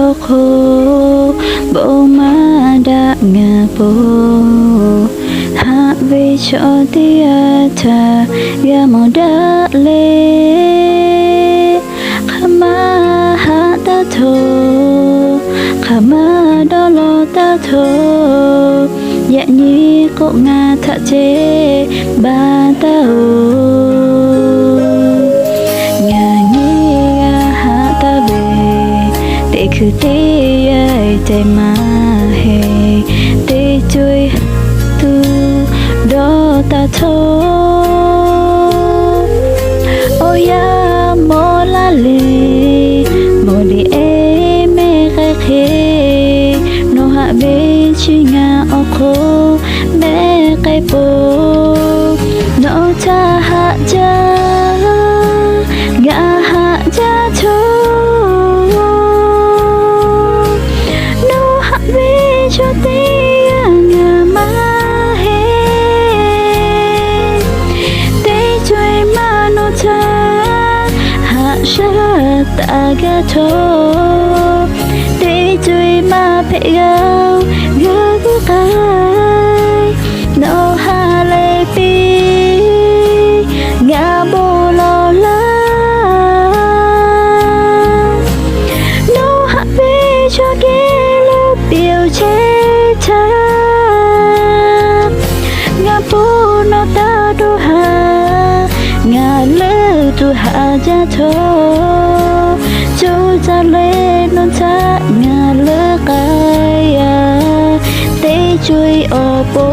awˬ hk'oˆ bon maˇ daꞈ ngaˬ po. Haꞈ ve chaw teˇ g'aˇ htaꞈ g'a mawˬ daꞈ le. Hk'aˬ ma haꞈ taˇ htoꞈ, hk'aˬ ma dawˇ law taˇ htoꞈ, yaꞈ nyi k'oˆ ngaˬ htaꞈ ceh baˬ taˇ oˬ. Ngaˬ nyi g'a haꞈ taˇ ve, teˇ hkui teˇ yanˇ tehꞈ maˇ heˆ, teˇ co-e tuˬ dawˇ taˇ htoꞈ. Awˬ yanˇ mawˬ laˇ le, mawˬ liꞈ ehˉ mehˆ k'ai hk'e, nawˬ haꞈ ve chi ngaˬ awˬ hk'oˆ mehˆ k'ai po. Nawˬ htaꞈ haꞈ jaˇ, ngaˬ haꞈ jaˇ htoꞈ. Nawˬ haꞈ ve chaw teˇ g'aˇ ngaˬ maˇ heˆ. Teˇ co-e maˇ nawˬ htaꞈ haꞈ shaˉ taˍ gaˇ htoꞈ. Teˇ co-e maˇ hpehꞈ g'a-o, g'a guˇ k'ai. Nawˬ ha lehˬ piˇ, ngaˬ bon lawˬ laˇ. Nawˬ haꞈ ve chaw geh lo piˇ-oˬ chehˇ htaˇ, ngaˬ po nawˬ taˇ dawˇ haˍ. Ngaˬ leuˆ tuˬ haꞈ jaˇ htoꞈ. Coˇ caˇ leh nawˬ htaꞈ ngaˬ leuˆ k'ai-a, teˇ co-e awˬ pon.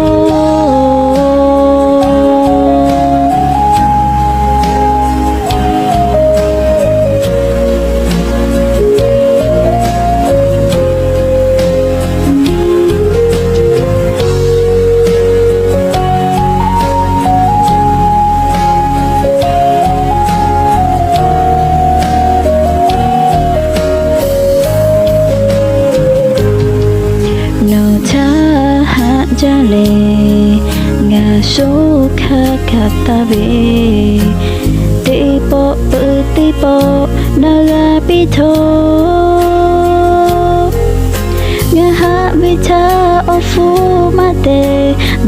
Nawˬ htaꞈ haꞈ jaˇ leh, ngaˬ sho hk'a kaꞈ taˍ ve, teˇ pawˆ peuˬ teˇ pawˆ na g'a piˇ htoꞈ. Ngaˬ haꞈ ve htaꞈ awˬ hpfuhˇ maˇ te,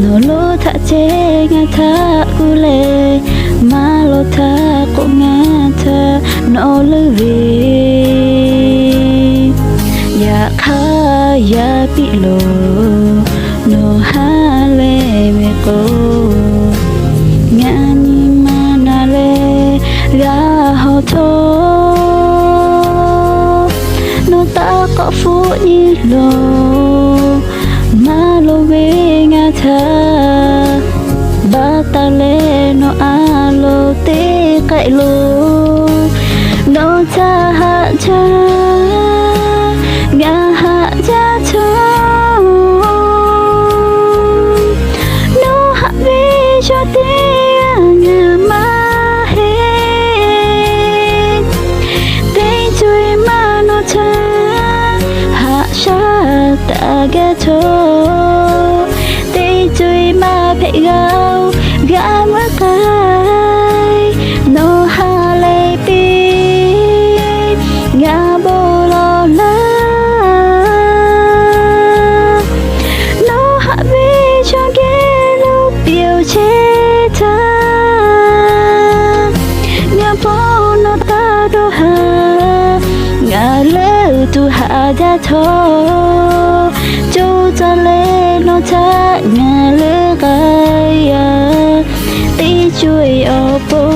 nawˬ lo htaꞈ ceh ngaˬ htaꞈ kuˬ leh, maˇ lo htaˇ k'o ngaˬ htaꞈ nawˬ leuˆ ve, yaꞈ hk'aˇ yaˇ piˇ loˬ, nawˬ ha lehˬ ve k'o, ngaˬ nyi ma na leh g'a hawˬ htoꞈ. Nawˬ taˇ k'awꞈ hpfuhˆ nyi loˬ, maˇ lo ve ngaˬ htaꞈ baˬ taˍ leh nawˬ a loˍ teˇ k'ehˆ loˬ. Nawˬ htaꞈ haꞈ jaˇ, ngaˬ haꞈ jaˇ htaˇ, nawˬ haꞈ ve chaw teˇ g'aˇ ngaˬ maˇ heˆ. Teˇ co-e maˇ nawˬ htaꞈ haꞈ shaˉ taˍ gaˇ htoꞈ. Teˇ co-e maˇ hpehꞈ g'a-o, g'a meuˇ k'ai. Nawˬ ha lehˬ piˇ, ngaˬ bon lawˬ laˇ. Nawˬ haꞈ ve chaw geh lo piˇ-oˬ chehˇ htaˇ, ngaˬ po nawˬ taˇ dawˇ haˍ. Ngaˬ leuˆ tuˬ haꞈ jaˇ htaˇ, coˇ caˇ leh nawˬ htaꞈ ngaˬ leuˆ k'ai-a, teˇ co-e awˬ pon.